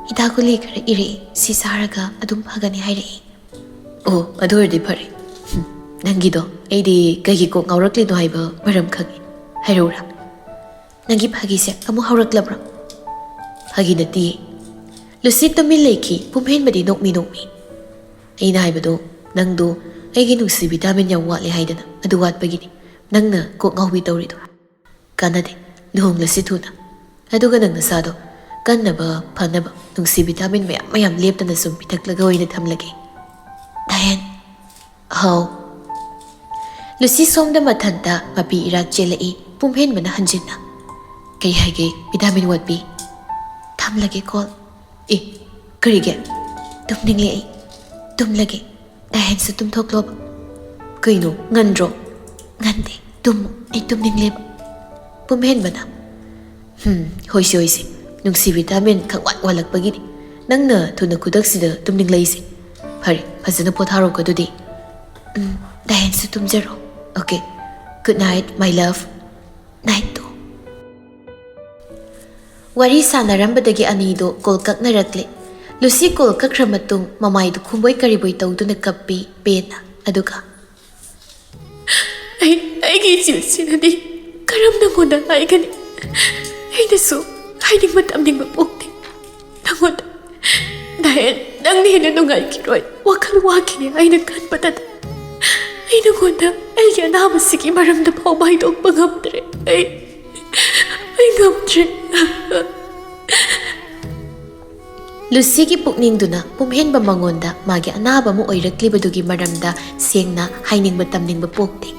ꯍꯤꯗꯥꯛ ꯒꯨꯂꯤ ꯈꯔ ꯏꯔꯛꯏ, ꯁꯤ ꯆꯥꯔꯒ ꯑꯗꯨꯝ ꯐꯒꯅꯤ ꯍꯥꯏꯔꯛꯏ"꯫ "ꯑꯣ, ꯑꯗꯨ ꯑꯣꯏꯔꯗꯤ ꯐꯔꯦ꯫ ꯍꯨꯝ, ꯅꯪꯒꯤꯗꯣ ꯑꯩꯗꯤ ꯀꯩꯒꯤ ꯀꯣꯛ ꯉꯥꯎꯔꯛꯂꯤꯅꯣ ꯍꯥꯏꯕ ꯃꯔꯝ ꯈꯪꯉꯦ꯫ ꯍꯥꯏꯔꯛꯎꯔꯥ? ꯅꯪꯒꯤ ꯐꯥꯒꯤꯁꯦ ꯑꯃꯨꯛ ꯍꯧꯔꯛꯂꯕ꯭ꯔꯥ?" "ꯐꯥꯒꯤ ꯅꯠꯇꯤꯌꯦ"꯫ ꯂꯨꯁꯤ ꯇꯨꯃꯤꯟ ꯂꯩꯈꯤ꯫ ꯄꯨꯝꯍꯦꯟꯕꯗꯤ ꯅꯣꯛꯃꯤ ꯅꯣꯛꯃꯤ꯫ "ꯑꯩꯅ ꯍꯥꯏꯕꯗꯣ, ꯅꯪꯗꯣ ꯑꯩꯒꯤ ꯅꯨꯡꯁꯤ ꯚꯤꯇꯥꯃꯤꯟ ꯌꯥꯝ ꯋꯥꯠꯂꯦ ꯍꯥꯏꯗꯅ, ꯑꯗꯨ ꯋꯥꯠꯄꯒꯤꯅꯤ ꯅꯪꯅ ꯀꯣꯛ ꯉꯥꯎꯕꯤ ꯇꯧꯔꯤꯗꯣ꯫ ꯀꯥꯟꯅꯗꯦ, ꯂꯨꯍꯣꯡꯂꯁꯤ ꯊꯨꯅ꯫ ꯑꯗꯨꯒ ꯅꯪ ꯅꯁꯥꯗꯣ ꯀꯟꯅꯕ ꯐꯅꯕ ꯅꯨꯡꯁꯤ ꯚꯤꯇꯥꯃꯤꯟ ꯃꯌꯥꯝ ꯃꯌꯥꯝ ꯂꯦꯞꯇꯅ ꯁꯨꯝ ꯄꯤꯊꯛꯂꯒ ꯑꯣꯏꯅ ꯊꯝꯂꯒꯦ"꯫ "ꯗꯥꯌꯟ"꯫ "ꯍꯥꯎ"꯫ ꯂꯨꯁꯤ ꯁꯣꯝꯗ ꯃꯊꯟꯇ ꯃꯄꯤ ꯏꯔꯥ ꯆꯦꯜꯂꯛꯏ꯫ ꯄꯨꯝꯍꯦꯟꯕꯅ ꯍꯟꯖꯤꯟꯅ, "ꯀꯩ ꯍꯥꯏꯒꯦ, ꯚꯤꯇꯥꯃꯤꯟ ꯋꯥꯠꯄꯤ?" "ꯊꯝꯂꯒꯦ ꯀꯣꯜ"꯫ "ꯑꯦ, ꯀꯔꯤꯒꯤ?" "ꯇꯨꯝꯅꯤꯡꯂꯦ ꯑꯩ, ꯇꯨꯝꯂꯒꯦ꯫ ꯗꯥꯌꯟꯁꯨ ꯇꯨꯝꯊꯣꯛꯂꯣꯕ"꯫ "ꯀꯩꯅꯣ, ꯉꯟꯗ꯭ꯔꯣ?" "ꯉꯟꯗꯦ, ꯇꯨꯝꯃꯨ, ꯑꯩ ꯇꯨꯝꯅꯤꯡꯂꯦꯕ"꯫ ꯄꯨꯝꯍꯦꯟꯕꯅ, "ꯍꯨꯝ, ꯍꯣꯏꯁꯦ, ꯍꯣꯏꯁꯦ, ꯅꯨꯡꯁꯤ ꯚꯤꯇꯥꯃꯤꯟ ꯈꯪꯋꯥꯠ ꯋꯥꯠꯂꯛꯄꯒꯤꯅꯤ ꯅꯪꯅ ꯊꯨꯅ ꯈꯨꯗꯛꯁꯤꯗ ꯇꯨꯝꯅꯤꯡꯂꯛꯏꯁꯦ꯫ ꯐꯔꯦ, ꯐꯖꯅ ꯄꯣꯊꯥꯔꯣꯀꯣ ꯑꯗꯨꯗꯤ"꯫ "ꯎꯝ, ꯗꯥꯌꯟꯁꯨ ꯇꯨꯝꯖꯔꯣ"꯫ "ꯑꯣꯀꯦ, ꯒꯨꯗ ꯅꯥꯏꯠ, ꯃꯥꯏ ꯂꯚ"꯫ "Night two". ꯋꯥꯔꯤ ꯁꯥꯟꯅꯔꯝꯕꯗꯒꯤ ꯑꯅꯤꯗꯣ ꯀꯣꯜ ꯀꯛꯅꯔꯛꯂꯦ꯫ ꯂꯨꯁꯤ ꯀꯣꯜ ꯀꯛꯈ꯭ꯔ ꯃꯇꯨꯡ ꯃꯃꯥꯏꯗꯨ ꯈꯨꯝꯕꯣꯏ ꯀꯔꯤꯕꯣꯏ ꯇꯧꯗꯨꯅ ꯀꯞꯄꯤ ꯄꯦꯟꯅ꯫ ꯑꯗꯨꯒ, "ꯑꯩ, ꯑꯩꯒꯤ ꯏꯆꯦꯁꯤꯅꯗꯤ ꯀꯔꯝ ꯅꯉꯣꯟꯗ ꯍꯥꯏꯒꯅꯤ? ꯑꯩꯅꯁꯨ ꯍꯥꯏꯅꯤꯡꯕ ꯇꯝꯅꯤꯡꯕ ꯄꯣꯛꯇꯦ ꯅꯉꯣꯟꯗ꯫ ꯗꯥꯌꯟ, ꯅꯪꯅ ꯍꯦꯟꯅ ꯅꯨꯡꯉꯥꯏꯈꯤꯔꯣꯏ, ꯋꯥꯈꯜ ꯋꯥꯈꯤꯅꯤ ꯍꯥꯏꯅ ꯈꯟꯕꯗꯗ ꯑꯩ ꯅꯉꯣꯟꯗ ꯑꯩꯒꯤ ꯑꯅꯥꯕꯁꯤꯒꯤ ꯃꯔꯝꯗ ꯐꯥꯎꯕ ꯍꯥꯏꯗꯣꯛꯄ ꯉꯝꯗ꯭ꯔꯦ꯫ ꯑꯩ, ꯑꯩ ꯉꯝꯗ꯭ꯔꯦ"꯫ ꯂꯨꯁꯤꯒꯤ ꯄꯨꯛꯅꯤꯡꯗꯨꯅ ꯄꯨꯝꯍꯦꯟꯕ ꯃꯉꯣꯟꯗ ꯃꯥꯒꯤ ꯑꯅꯥꯕ ꯑꯃ ꯑꯣꯏꯔꯛꯂꯤꯕꯗꯨꯒꯤ ꯃꯔꯝꯗ ꯁꯦꯡꯅ ꯍꯥꯏꯅꯤꯡꯕ ꯇꯝꯅꯤꯡꯕ ꯄꯣꯛꯇꯦ꯫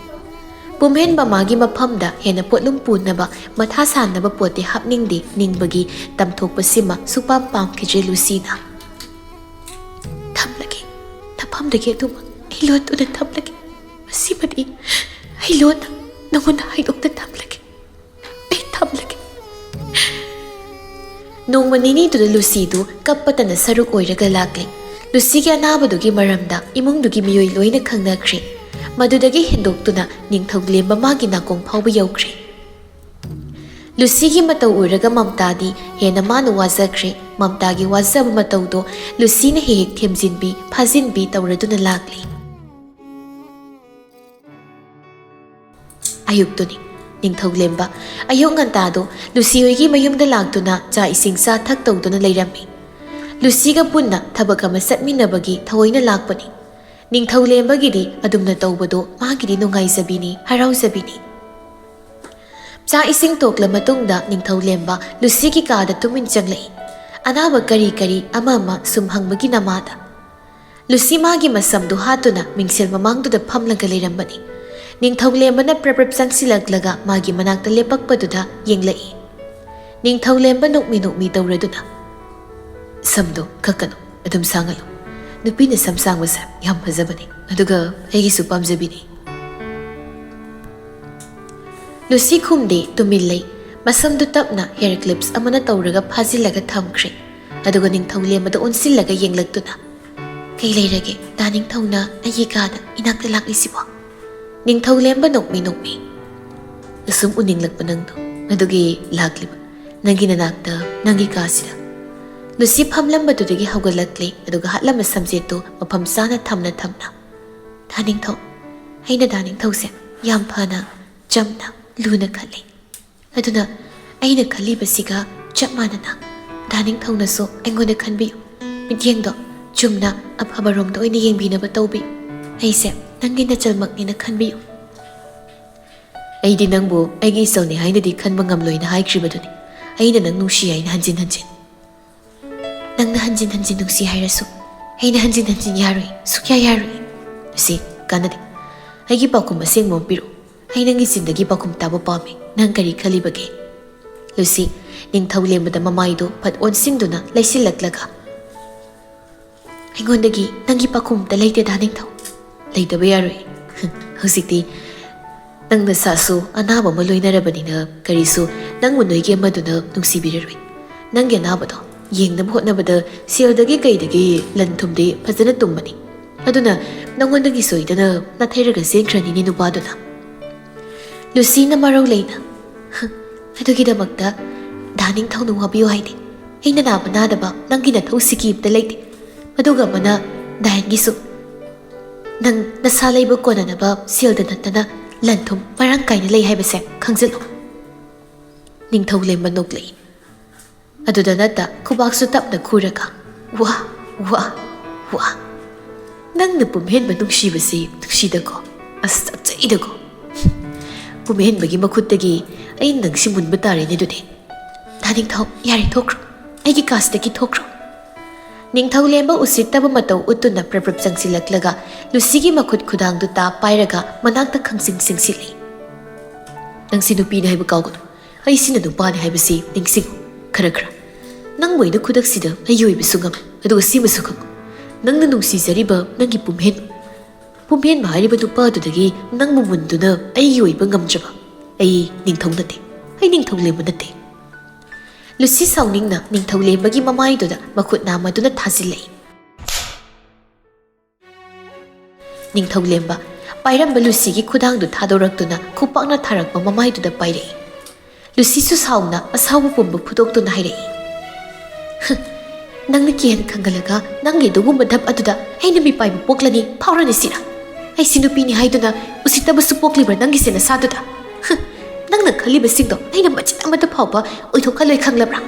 ꯄꯨꯝꯍꯦꯟꯕ ꯃꯥꯒꯤ ꯃꯐꯝꯗ ꯍꯦꯟꯅ ꯄꯣꯠꯂꯨꯝ ꯄꯨꯅꯕ ꯃꯊꯥ ꯁꯥꯅꯕ ꯄꯣꯠꯇꯤ ꯍꯥꯞꯅꯤꯡꯗꯦ ꯅꯤꯡꯕꯒꯤ ꯇꯝꯊꯣꯛꯄꯁꯤꯃ ꯁꯨꯄꯥꯝ ꯄꯥꯝꯈꯤꯗ꯭ꯔꯦ ꯂꯨꯁꯤꯅ꯫ "ꯊꯝꯂꯒꯦ, ꯅꯐꯝꯗꯒꯤ ꯑꯗꯨꯃꯛ ꯑꯩ ꯂꯣꯠꯇꯨꯅ ꯊꯝꯂꯒꯦ꯫ ꯃꯁꯤꯃꯗꯤ ꯑꯩ ꯂꯣꯟꯅ ꯅꯉꯣꯟꯗ ꯍꯥꯏꯗꯣꯛꯇ ꯊꯝꯂꯒꯦ꯫ ꯑꯩ ꯊꯝꯂꯒꯦ"꯫ ꯅꯣꯡꯃ ꯅꯤꯅꯤꯗꯨꯗ ꯂꯨꯁꯤꯗꯨ ꯀꯞꯄꯇꯅ ꯁꯔꯨꯛ ꯑꯣꯏꯔꯒ ꯂꯥꯛꯂꯦ꯫ ꯂꯨꯁꯤꯒꯤ ꯑꯅꯥꯕꯗꯨꯒꯤ ꯃꯔꯝꯗ ꯏꯃꯨꯡꯗꯨꯒꯤ ꯃꯤꯑꯣꯏ ꯂꯣꯏꯅ ꯈꯪꯅꯈ꯭ꯔꯦ꯫ ꯃꯗꯨꯗꯒꯤ ꯍꯦꯟꯗꯣꯛꯇꯨꯅ ꯅꯤꯡꯊꯧꯂꯦꯝꯕ ꯃꯥꯒꯤ ꯅꯥꯀꯣꯡ ꯐꯥꯎꯕ ꯌꯧꯈ꯭ꯔꯦ꯫ ꯂꯨꯁꯤꯒꯤ ꯃꯇꯧ ꯎꯔꯒ ꯃꯝꯇꯥꯗꯤ ꯍꯦꯟꯅ ꯃꯥꯅ ꯋꯥꯖꯈ꯭ꯔꯦ꯫ ꯃꯝꯇꯥꯒꯤ ꯋꯥꯖꯕ ꯃꯇꯧꯗꯣ ꯂꯨꯁꯤꯅ ꯍꯦꯛ ꯍꯦꯛ ꯊꯦꯝꯖꯤꯟꯕꯤ, ꯐꯥꯖꯤꯟꯕꯤ ꯇꯧꯔꯗꯨꯅ ꯂꯥꯛꯂꯤ꯫ ꯑꯌꯨꯛꯇꯨꯅꯤ꯫ ꯅꯤꯡꯊꯧꯂꯦꯝꯕ ꯑꯌꯨꯛ ꯉꯟꯇꯥꯗꯣ ꯂꯨꯁꯤ ꯍꯣꯏꯒꯤ ꯃꯌꯨꯝꯗ ꯂꯥꯛꯇꯨꯅ ꯆꯥꯛ ꯏꯁꯤꯡ ꯆꯥ ꯊꯛ ꯇꯧꯗꯨꯅ ꯂꯩꯔꯝꯃꯤ꯫ ꯂꯨꯁꯤꯒ ꯄꯨꯟꯅ ꯊꯕꯛ ꯑꯃ ꯆꯠꯃꯤꯟꯅꯕꯒꯤ ꯊꯑꯣꯏꯅ ꯂꯥꯛꯄꯅꯤ꯫ ꯅꯤꯡꯊꯧꯂꯦꯝꯕꯒꯤꯗꯤ ꯑꯗꯨꯝꯅ ꯇꯧꯕꯗꯣ ꯃꯥꯒꯤꯗꯤ ꯅꯨꯡꯉꯥꯏꯖꯕꯤꯅꯤ, ꯍꯔꯥꯎꯖꯕꯤꯅꯤ꯫ ꯆꯥꯛ ꯏꯁꯤꯡ ꯇꯣꯛꯂ ꯃꯇꯨꯡꯗ ꯅꯤꯡꯊꯧꯂꯦꯝꯕ ꯂꯨꯁꯤꯒꯤ ꯀꯥꯗ ꯇꯨꯃꯤꯟ ꯆꯪꯂꯛꯏ꯫ ꯑꯅꯥꯕ ꯀꯔꯤ ꯀꯔꯤ ꯑꯃ ꯑꯃ ꯁꯨꯝ ꯍꯪꯕꯒꯤ ꯅꯃꯥꯗ꯫ ꯂꯨꯁꯤ ꯃꯥꯒꯤ ꯃꯁꯝꯗꯨ ꯍꯥꯠꯇꯨꯅ ꯃꯤꯡꯁꯦꯜ ꯃꯃꯥꯡꯗꯨꯗ ꯐꯝꯂꯒ ꯂꯩꯔꯝꯕꯅꯤ꯫ ꯅꯤꯡꯊꯧꯂꯦꯝꯕꯅ ꯄ꯭ꯔꯞ ꯄ꯭ꯔꯞ ꯆꯪꯁꯤꯜꯂꯛꯂꯒ ꯃꯥꯒꯤ ꯃꯅꯥꯛꯇ ꯂꯦꯞꯄꯛꯄꯗꯨꯗ ꯌꯦꯡꯂꯛꯏ꯫ ꯅꯤꯡꯊꯧꯂꯦꯝꯕ ꯅꯣꯛꯃꯤ ꯅꯣꯛꯃꯤ ꯇꯧꯔꯗꯨꯅ, "ꯁꯝꯗꯣ ꯀꯛꯀꯅꯨ, ꯑꯗꯨꯝ ꯁꯥꯡꯍꯜꯂꯨ꯫ ꯅꯨꯄꯤꯅ ꯁꯝ ꯁꯥꯡꯕꯁꯦ ꯌꯥꯝ ꯐꯖꯕꯅꯤ, ꯑꯗꯨꯒ ꯑꯩꯒꯤꯁꯨ ꯄꯥꯝꯖꯕꯤꯅꯤ꯫" ꯂꯨꯁꯤ ꯈꯨꯝꯗꯦ, ꯇꯨꯃꯤꯟ ꯂꯩ꯫ ꯃꯁꯝꯗꯨ ꯇꯞꯅ ꯍꯦꯌꯔ ꯀ꯭ꯂꯤꯞꯁ ꯑꯃꯅ ꯇꯧꯔꯒ ꯐꯥꯖꯤꯜꯂꯒ ꯊꯝꯈ꯭ꯔꯦ꯫ ꯑꯗꯨꯒ ꯅꯤꯡꯊꯧꯂꯦꯝꯕꯗ ꯑꯣꯟꯁꯤꯜꯂꯒ ꯌꯦꯡꯂꯛꯇꯨꯅ, "ꯀꯩ ꯂꯩꯔꯒꯦ ꯗꯥ ꯅꯤꯡꯊꯧꯅ ꯑꯩꯒꯤ ꯀꯥꯗ ꯏꯅꯥꯛꯇ ꯂꯥꯛꯂꯤꯁꯤꯕꯣ?" ꯅꯤꯡꯊꯧꯂꯦꯝꯕ ꯅꯣꯛꯃꯤ ꯅꯣꯛꯃꯤ, "ꯑꯁꯨꯝ ꯎꯅꯤꯡꯂꯛꯄ ꯅꯪꯗꯣ, ꯑꯗꯨꯒꯤ ꯂꯥꯛꯂꯤꯕ꯫ ꯅꯪꯒꯤ ꯅꯅꯥꯛꯇ, ꯅꯪꯒꯤ ꯀꯥꯁꯤꯗ꯫" ꯂꯨꯁꯤ ꯐꯝꯂꯝꯕꯗꯨꯗꯒꯤ ꯍꯧꯒꯠꯂꯛꯂꯦ, ꯑꯗꯨꯒ ꯍꯥꯠꯂꯝꯕ ꯁꯝꯖꯦꯠꯇꯨ ꯃꯐꯝ ꯆꯥꯅ ꯊꯝꯅ ꯊꯝꯅ, "ꯗꯥ ꯅꯤꯡꯊꯧ, ꯑꯩꯅ ꯗꯥ ꯅꯤꯡꯊꯧꯁꯦ ꯌꯥꯝ ꯐꯅ, ꯆꯝꯅ, ꯂꯨꯅ ꯈꯜꯂꯤ꯫ ꯑꯗꯨꯅ ꯑꯩꯅ ꯈꯜꯂꯤꯕꯁꯤꯒ ꯆꯞ ꯃꯥꯟꯅꯅ ꯗꯥ ꯅꯤꯡꯊꯧꯅꯁꯨ ꯑꯩꯉꯣꯟꯗ ꯈꯟꯕꯤꯌꯨ꯫ ꯃꯤꯠꯌꯦꯡꯗꯣ ꯆꯨꯝꯅ ꯑꯐꯕꯔꯣꯝꯗ ꯑꯣꯏꯅ ꯌꯦꯡꯕꯤꯅꯕ ꯇꯧꯕꯤꯌꯨ꯫ ꯑꯩꯁꯦ ꯅꯪꯒꯤ ꯅꯆꯜꯃꯛꯅꯦꯅ ꯈꯟꯕꯤꯌꯨ꯫" "ꯑꯩꯗꯤ ꯅꯪꯕꯨ ꯑꯩꯒꯤ ꯏꯆꯜꯅꯤ ꯍꯥꯏꯅꯗꯤ ꯈꯟꯕ ꯉꯝꯂꯣꯏꯅ ꯍꯥꯏꯈ꯭ꯔꯤꯕꯗꯨꯅꯤ꯫ ꯑꯩꯅ ꯅꯪ ꯅꯨꯡꯁꯤ ꯍꯥꯏꯅ ꯍꯟꯖꯤꯟ ꯍꯟꯖꯤꯟ꯫" "ꯅꯪꯅ ꯍꯟꯖꯤꯟ ꯍꯟꯖꯤꯟ ꯅꯨꯡꯁꯤ ꯍꯥꯏꯔꯁꯨ ꯑꯩꯅ ꯍꯟꯖꯤꯟ ꯍꯟꯖꯤꯟ ꯌꯥꯔꯣꯏ, ꯁꯨꯛꯌꯥ ꯌꯥꯔꯣꯏ꯫" "ꯂꯨꯁꯤ, ꯀꯥꯟꯅꯗꯦ꯫ ꯑꯩꯒꯤ ꯄꯥꯎꯈꯨꯝ ꯑꯁꯦꯡꯕ ꯑꯃ ꯄꯤꯔꯛꯎ꯫ ꯑꯩ ꯅꯪꯒꯤ ꯆꯤꯟꯗꯒꯤ ꯄꯥꯎꯈꯨꯝ ꯇꯥꯕ ꯄꯥꯝꯃꯤ꯫ ꯅꯪ ꯀꯔꯤ ꯈꯜꯂꯤꯕꯒꯦ?" ꯂꯨꯁꯤ, ꯅꯤꯡꯊꯧ ꯂꯦꯝꯕꯗ ꯃꯃꯥꯏꯗꯨ ꯐꯠ ꯑꯣꯟꯁꯤꯟꯗꯨꯅ ꯂꯩꯁꯤꯜꯂꯛꯂꯒ, "ꯑꯩꯉꯣꯟꯗꯒꯤ ꯅꯪꯒꯤ ꯄꯥꯎꯈꯨꯝ ꯑꯝꯇ ꯂꯩꯇꯦ ꯗꯥ ꯅꯤꯡꯊꯧ꯫" "ꯂꯩꯇꯕ ꯌꯥꯔꯣꯏ꯫ ꯍꯧꯖꯤꯛꯇꯤ ꯅꯪ ꯅꯁꯥꯁꯨ ꯑꯅꯥꯕ ꯑꯃ ꯂꯣꯏꯅꯔꯕꯅꯤꯅ ꯀꯔꯤꯁꯨ ꯅꯪꯕꯨ ꯅꯣꯏꯒꯤ ꯑꯃꯗꯨꯅ ꯅꯨꯡꯁꯤꯕꯤꯔꯔꯣꯏ꯫ ꯅꯪꯒꯤ ꯑꯅꯥꯕꯗꯣ ꯌꯦꯡꯅꯕ ꯍꯣꯠꯅꯕꯗ ꯁꯦꯜꯗꯒꯤ ꯀꯩꯗꯒꯤ ꯂꯟ ꯊꯨꯝꯗꯤ ꯐꯖꯅ ꯇꯨꯝꯕꯅꯤ꯫ ꯑꯗꯨꯅ ꯅꯪꯉꯣꯟꯗꯒꯤ ꯁꯣꯏꯗꯅ ꯅꯥꯊꯩꯔꯒ ꯆꯦꯟꯈ꯭ꯔꯅꯤꯅꯦ ꯅꯨꯄꯥꯗꯨꯅ꯫ ꯂꯨꯁꯤꯅ ꯃꯔꯧ ꯂꯩꯅ, "ꯍ, ꯑꯗꯨꯒꯤꯗꯃꯛꯇ ꯗꯥ ꯅꯤꯡꯊꯧꯅ ꯋꯥꯕꯤꯌꯨ ꯍꯥꯏꯗꯦ꯫ ꯑꯩꯅ ꯅꯥꯕ ꯅꯥꯗꯕ ꯅꯪꯒꯤ ꯅꯊꯧ ꯁꯤꯀꯤ ꯑꯝꯇ ꯂꯩꯇꯦ꯫ ꯑꯗꯨꯒ ꯑꯃꯅ ꯗꯥꯏꯟꯒꯤꯁꯨ꯫ ꯅꯪ ꯅꯁꯥ ꯂꯩꯕ ꯀꯣꯟꯅꯅꯕ ꯁꯦꯜꯗ ꯅꯠꯇꯅ ꯂꯟ ꯊꯨꯝ ꯃꯔꯥꯡ ꯀꯥꯏꯅ ꯂꯩ ꯍꯥꯏꯕꯁꯦ ꯈꯪꯖꯤꯜꯂꯨ꯫" ꯅꯤꯡꯊꯧ ꯂꯦꯝꯕ ꯅꯣꯛꯂꯛꯏ꯫ ꯑꯗꯨꯗ ꯅꯠꯇ ꯈꯨꯕꯥꯛꯁꯨ ꯇꯞꯅ ꯈꯨꯔꯒ, "ꯋꯥ, ꯋꯥ, ꯋꯥ꯫ ꯅꯪꯅ ꯄꯨꯝꯍꯦꯟꯕ ꯅꯨꯡꯁꯤꯕꯁꯤ ꯅꯨꯡꯁꯤꯗꯀꯣ, ꯑꯁ ꯆꯥꯛꯆꯩꯗꯀꯣ꯫ ꯄꯨꯝꯍꯦꯟꯕꯒꯤ ꯃꯈꯨꯠꯇꯒꯤ ꯑꯩ ꯅꯪꯁꯤ ꯃꯨꯟꯕ ꯇꯥꯔꯦꯅꯦ ꯑꯗꯨꯗꯤ꯫ ꯗꯥ ꯅꯤꯡꯊꯧ, ꯌꯥꯔꯦ ꯊꯣꯛꯈ꯭ꯔꯣ, ꯑꯩꯒꯤ ꯀꯥꯁꯤꯗꯒꯤ ꯊꯣꯛꯈ꯭ꯔꯣ꯫" ꯅꯤꯡꯊꯧ ꯂꯦꯝꯕ ꯎꯁꯤꯠꯇꯕ ꯃꯇꯧ ꯎꯠꯇꯨꯅ ꯄ꯭ꯔꯞ ꯄ꯭ꯔꯞ ꯆꯪꯁꯤꯜꯂꯛꯂꯒ ꯂꯨꯁꯤꯒꯤ ꯃꯈꯨꯠ ꯈꯨꯗꯥꯡꯗꯨ ꯇꯥ ꯄꯥꯏꯔꯒ ꯃꯅꯥꯛꯇ ꯈꯪꯁꯤꯡ ꯁꯤꯡꯁꯤꯜꯂꯤ꯫ "ꯅꯪꯁꯤ ꯅꯨꯄꯤꯅꯤ ꯍꯥꯏꯕ ꯀꯥꯎꯒꯅꯨ꯫ ꯑꯩꯁꯤꯅ ꯅꯨꯄꯥꯅꯤ ꯍꯥꯏꯕꯁꯤ ꯅꯤꯡꯁꯤꯡꯉꯨ ꯈꯔ ꯈꯔ꯫ ꯅꯪꯕꯨ ꯑꯩꯅ ꯈꯨꯗꯛꯁꯤꯗ ꯑꯩꯒꯤ ꯑꯣꯏꯕꯁꯨ ꯉꯝꯃꯤ, ꯑꯗꯨꯒ ꯁꯤꯃꯁꯨ ꯈꯪꯉꯨ꯫ ꯅꯪꯅ ꯅꯨꯡꯁꯤꯖꯔꯤꯕ ꯅꯪꯒꯤ ꯄꯨꯝꯍꯦꯟ, ꯄꯨꯝꯍꯦꯟꯕ ꯍꯥꯏꯔꯤꯕ ꯅꯨꯄꯥ ꯑꯗꯨꯗꯒꯤ ꯅꯪꯕꯨ ꯃꯨꯟꯗꯨꯅ ꯑꯩꯒꯤ ꯑꯣꯏꯕ ꯉꯝꯖꯕ ꯑꯩ ꯅꯤꯡꯊꯧ ꯅꯠꯇꯦ, ꯑꯩ ꯅꯤꯡꯊꯧ ꯂꯦꯝꯕ ꯅꯠꯇꯦ꯫" ꯂꯨꯁꯤ ꯁꯥꯎꯅꯤꯡꯅ ꯅꯤꯡꯊꯧ ꯂꯦꯝꯕꯒꯤ ꯃꯃꯥꯏꯗꯨꯗ ꯃꯈꯨꯠ ꯅꯥꯝꯃꯗꯨꯅ ꯊꯥꯖꯤꯜꯂꯛꯏ꯫ ꯅꯤꯡꯊꯧ ꯂꯦꯝꯕ ꯄꯥꯏꯔꯝꯕ ꯂꯨꯁꯤꯒꯤ ꯈꯨꯗꯥꯡꯗꯨ ꯊꯥꯗꯣꯔꯛꯇꯨꯅ ꯈꯨꯄꯥꯛꯅ ꯊꯥꯔꯛꯄ ꯃꯃꯥꯏꯗꯨꯗ ꯄꯥꯏꯔꯛꯏ꯫ ꯂꯨꯁꯤꯁꯨ ꯁꯥꯎꯅ ꯑꯁꯥꯎꯕ ꯄꯨꯝꯕ ꯐꯨꯗꯣꯛꯇꯨꯅ ꯍꯥꯏꯔꯛꯏ, "ꯍ, ꯅꯪꯅ ꯀꯤꯍꯟ ꯈꯪꯒꯜꯂꯒ ꯅꯪꯒꯤ ꯑꯗꯨꯒꯨꯝꯕ ꯙꯞ ꯑꯗꯨꯗ ꯑꯩꯅ ꯃꯤꯄꯥꯏꯕ ꯄꯣꯛꯂꯅꯤ ꯐꯥꯎꯔꯅꯤ ꯁꯤꯔꯥ? ꯑꯩꯁꯤ ꯅꯨꯄꯤꯅꯤ ꯍꯥꯏꯗꯨꯅ ꯎꯁꯤꯠꯇꯕꯁꯨ ꯄꯣꯛꯂꯤꯕ꯭ꯔꯥ ꯅꯪꯒꯤꯁꯦ ꯅꯁꯥꯗꯨꯗ? ꯍ, ꯅꯪꯅ ꯈꯜꯂꯤꯕꯁꯤꯡꯗꯣ ꯑꯩꯅ ꯃꯆꯤꯠ ꯑꯃꯠꯇ ꯐꯥꯎꯕ ꯑꯣꯏꯊꯣꯛꯍꯜꯂꯣꯏ ꯈꯪꯂꯕ꯭ꯔꯥ?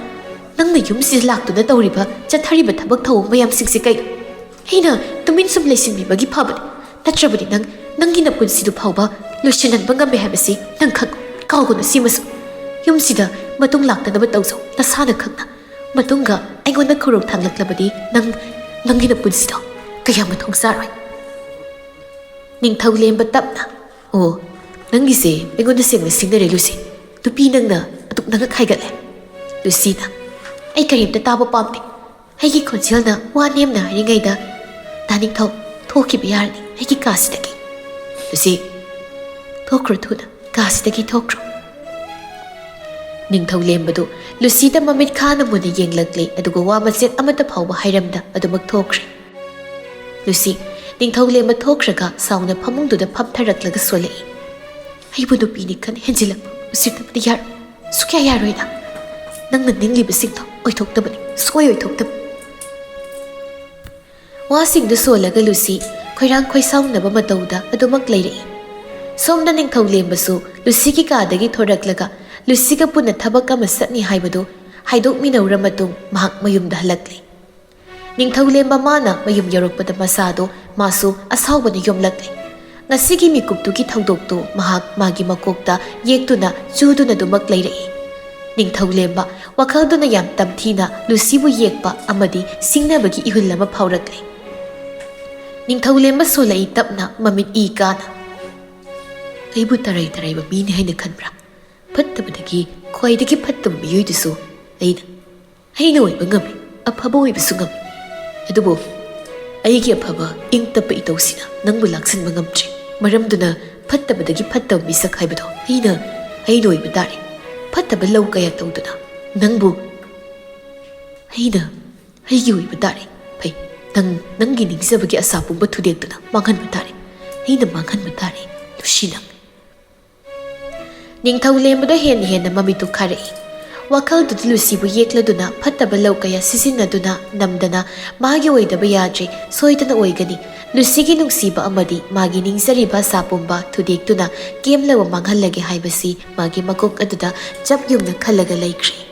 ꯅꯪꯅ ꯌꯨꯝꯁꯤꯗ ꯂꯥꯛꯇꯨꯅ ꯇꯧꯔꯤꯕ ꯆꯠꯊꯔꯤꯕ ꯊꯕꯛ ꯊꯧꯑꯣꯡ ꯃꯌꯥꯝꯁꯤꯡꯁꯦ ꯀꯩꯅꯣ? ꯑꯩꯅ ꯇꯨꯃꯤꯟ ꯁꯨꯝ ꯂꯩꯁꯤꯟꯕꯤꯕꯒꯤ ꯐꯕꯅꯤ꯫ ꯅꯠꯇ꯭ꯔꯕꯗꯤ ꯅꯪ ꯅꯪꯒꯤ ꯅꯄꯨꯟꯁꯤꯗꯨ ꯐꯥꯎꯕ ꯂꯣꯏꯁꯤꯟꯍꯟꯕ ꯉꯝꯃꯦ ꯍꯥꯏꯕꯁꯤ ꯅꯪ ꯈꯪ, ꯀꯥꯎꯒꯅꯨ ꯁꯤꯃꯁꯨ꯫ ꯌꯨꯝꯁꯤꯗ ꯃꯇꯨꯡ ꯂꯥꯛꯇꯅꯕ ꯇꯧꯖꯧ ꯅꯁꯥꯅ ꯈꯪꯅ꯫ ꯃꯇꯨꯡꯒ ꯑꯩꯉꯣꯟꯗ ꯈꯨꯔꯧ ꯊꯥꯡꯂꯛꯂꯕꯗꯤ ꯅꯪ ꯅꯪꯒꯤ ꯅꯄꯨꯟꯁꯤꯗꯣ ꯀꯌꯥ ꯃꯊꯣꯡ ꯆꯥꯔꯣꯏ꯫" ꯅꯤꯡꯊꯧ ꯂꯦꯝꯕ ꯇꯞꯅ, "ꯑꯣ, ꯅꯪꯒꯤꯁꯦ ꯑꯩꯉꯣꯟꯗ ꯁꯦꯡꯅ ꯁꯤꯡꯅꯔꯦ ꯂꯨꯁꯤ꯫ ꯅꯨꯄꯤ ꯅꯪꯅ ꯑꯗꯨꯛ ꯅꯪꯉꯛ ꯍꯥꯏꯒꯠꯂꯦ꯫" ꯂꯨꯁꯤꯅ, "ꯑꯩ ꯀꯔꯤꯝꯇ ꯇꯥꯕ ꯄꯥꯝꯗꯦ꯫" ꯑꯩꯒꯤ ꯈꯣꯟꯖꯦꯜꯅ ꯋꯥ ꯅꯦꯝꯅ ꯍꯥꯏꯔꯤꯉꯩꯗ, "ꯗꯥ ꯅꯤꯡꯊꯧ, ꯊꯣꯛꯈꯤꯕ ꯌꯥꯔꯅꯤ ꯑꯩꯒꯤ ꯀꯥꯁꯤꯗꯒꯤ꯫" "ꯂꯨꯁꯤ, ꯊꯣꯛꯈ꯭ꯔꯣ ꯊꯨꯅ, ꯀꯥꯁꯤꯗꯒꯤ ꯊꯣꯛꯈ꯭ꯔꯣ꯫" ꯅꯤꯡꯊꯧ ꯂꯦꯝꯕꯗꯨ ꯂꯨꯁꯤꯗ ꯃꯃꯤꯠ ꯈꯥꯅ ꯃꯨꯟꯅ ꯌꯦꯡꯂꯛꯂꯦ, ꯑꯗꯨꯒ ꯋꯥ ꯃꯆꯦꯠ ꯑꯃꯠꯇ ꯐꯥꯎꯕ ꯍꯥꯏꯔꯝꯗ ꯑꯗꯨꯃꯛ ꯊꯣꯛꯈ꯭ꯔꯦ꯫ ꯂꯨꯁꯤ, ꯅꯤꯡꯊꯧ ꯂꯦꯝꯕ ꯊꯣꯛꯈ꯭ꯔꯒ ꯁꯥꯎꯅ ꯐꯃꯨꯡꯗꯨꯗ ꯐꯝꯊꯔꯛꯂꯒ ꯁꯣꯜꯂꯛꯏ꯫ "ꯑꯩꯕꯨ ꯅꯨꯄꯤꯅꯤ ꯈꯟ ꯍꯦꯟꯖꯤꯜꯂꯛꯄ ꯎꯁꯤꯠꯇꯕꯗꯤ ꯌꯥꯔꯣꯏ꯫ ꯁꯨꯛꯌꯥ ꯌꯥꯔꯣꯏ ꯅꯪ꯫ ꯅꯪꯅ ꯅꯤꯡꯂꯤꯕꯁꯤꯡꯗꯣ ꯑꯣꯏꯊꯣꯛꯇꯕꯅꯤ, ꯁꯨꯡꯑꯣꯏ ꯑꯣꯏꯊꯣꯛꯇꯕꯅꯤ꯫" ꯋꯥꯁꯤꯡꯗꯨ ꯁꯣꯜꯂꯒ ꯂꯨꯁꯤ ꯈꯣꯏꯔꯥꯡ ꯈꯣꯏꯁꯥꯎꯅꯕ ꯃꯇꯧꯗ ꯑꯗꯨꯃꯛ ꯂꯩꯔꯛꯏ꯫ ꯁꯣꯝꯗ ꯅꯤꯡꯊꯧ ꯂꯦꯝꯕꯁꯨ ꯂꯨꯁꯤꯒꯤ ꯀꯥꯗꯒꯤ ꯊꯣꯔꯛꯂꯒ ꯂꯨꯁꯤꯒ ꯄꯨꯟꯅ ꯊꯕꯛ ꯑꯃ ꯆꯠꯅꯤ ꯍꯥꯏꯕꯗꯨ ꯍꯥꯏꯗꯣꯛꯃꯤꯟꯅꯧꯔ ꯃꯇꯨꯡ ꯃꯍꯥꯛ ꯃꯌꯨꯝꯗ ꯍꯜꯂꯛꯂꯦ꯫ ꯅꯤꯡꯊꯧ ꯂꯦꯝꯕ ꯃꯥꯅ ꯃꯌꯨꯝ ꯌꯧꯔꯛꯄꯗ ꯃꯁꯥꯗꯨ ꯃꯥꯁꯨ ꯑꯁꯥꯎꯕꯅ ꯌꯣꯝꯂꯛꯂꯦ꯫ ꯉꯁꯤꯒꯤ ꯃꯤꯀꯨꯞꯇꯨꯒꯤ ꯊꯧꯗꯣꯛꯇꯨ ꯃꯍꯥꯛ ꯃꯥꯒꯤ ꯃꯀꯣꯛꯇ ꯌꯦꯛꯇꯨꯅ ꯆꯨꯗꯨꯅ ꯑꯗꯨꯃꯛ ꯂꯩꯔꯛꯏ꯫ ꯅꯤꯡꯊꯧ ꯂꯦꯝꯕ ꯋꯥꯈꯜꯗꯨꯅ ꯌꯥꯝ ꯇꯝꯊꯤꯅ ꯂꯨꯁꯤꯕꯨ ꯌꯦꯛꯄ ꯑꯃꯗꯤ ꯁꯤꯡꯅꯕꯒꯤ ꯏꯍꯨꯜ ꯑꯃ ꯐꯥꯎꯔꯛꯂꯦ꯫ ꯅꯤꯡꯊꯧ ꯂꯦꯝꯕ ꯁꯣꯜꯂꯛꯏ ꯇꯞꯅ ꯃꯃꯤꯠ ꯏ ꯀꯥꯅ꯫ "ꯑꯩꯕꯨ ꯇꯔꯥꯏ ꯇꯔꯥꯏꯕ ꯃꯤꯅꯤ ꯍꯥꯏꯅ ꯈꯟꯕ꯭ꯔꯥ? ꯐꯠꯇꯕꯗꯒꯤ ꯈ꯭ꯋꯥꯏꯗꯒꯤ ꯐꯠꯇꯕ ꯃꯤꯑꯣꯏꯗꯨꯁꯨ ꯑꯩꯅ, ꯑꯩꯅ ꯑꯣꯏꯕ ꯉꯝꯃꯤ, ꯑꯐꯕ ꯑꯣꯏꯕꯁꯨ ꯉꯝꯃꯤ꯫ ꯑꯗꯨꯕꯨ ꯑꯩꯒꯤ ꯑꯐꯕ ꯏꯪ ꯇꯞꯄ ꯏꯇꯧꯁꯤꯅ ꯅꯪꯕꯨ ꯂꯥꯛꯁꯤꯟꯕ ꯉꯝꯗ꯭ꯔꯤ꯫ ꯃꯔꯝꯗꯨꯅ ꯐꯠꯇꯕꯗꯒꯤ ꯐꯠꯇꯕ ꯃꯤꯁꯛ ꯍꯥꯏꯕꯗꯣ ꯑꯩꯅ, ꯑꯩꯅ ꯑꯣꯏꯕ ꯇꯥꯔꯦ꯫ ꯐꯠꯇꯕ ꯂꯧ ꯀꯌꯥ ꯇꯧꯗꯨꯅ ꯅꯪꯕꯨ ꯑꯩꯅ, ꯑꯩꯒꯤ ꯑꯣꯏꯕ ꯇꯥꯔꯦ꯫ ꯐꯩ, ꯅꯪ ꯅꯪꯒꯤ ꯅꯤꯡꯖꯕꯒꯤ ꯑꯁꯥ ꯄꯨꯝꯕ ꯊꯨꯗꯦꯛꯇꯨꯅ ꯃꯥꯡꯍꯟꯕ ꯇꯥꯔꯦ꯫ ꯑꯩꯅ ꯃꯥꯡꯍꯟꯕ ꯇꯥꯔꯦ, ꯂꯨꯁꯤ ꯅꯪ꯫" ꯅꯤꯡꯊꯧ ꯂꯦꯝꯕꯗ ꯍꯦꯟꯅ ꯍꯦꯟꯅ ꯃꯃꯤꯠꯇꯨ ꯈꯥꯔꯛꯏ꯫ ꯋꯥꯈꯜꯗꯨꯗ ꯂꯨꯁꯤꯕꯨ ꯌꯦꯛꯂꯗꯨꯅ ꯐꯠꯇꯕ ꯂꯧ ꯀꯌꯥ ꯁꯤꯖꯤꯟꯅꯗꯨꯅ ꯅꯝꯗꯅ ꯃꯥꯒꯤ ꯑꯣꯏꯗꯕ ꯌꯥꯗ꯭ꯔꯦ, ꯁꯣꯏꯗꯅ ꯑꯣꯏꯒꯅꯤ꯫ ꯂꯨꯁꯤꯒꯤ ꯅꯨꯡꯁꯤꯕ ꯑꯃꯗꯤ ꯃꯥꯒꯤ ꯅꯤꯡꯖꯔꯤꯕ ꯑꯁꯥ ꯄꯨꯝꯕ ꯊꯨꯗꯦꯛꯇꯨꯅ ꯀꯦꯝꯂꯕ ꯃꯥꯡꯍꯜꯂꯒꯦ ꯍꯥꯏꯕꯁꯤ ꯃꯥꯒꯤ ꯃꯀꯣꯛ ꯑꯗꯨꯗ ꯆꯞ ꯌꯨꯡꯅ ꯈꯜꯂꯒ ꯂꯩꯈ꯭ꯔꯦ꯫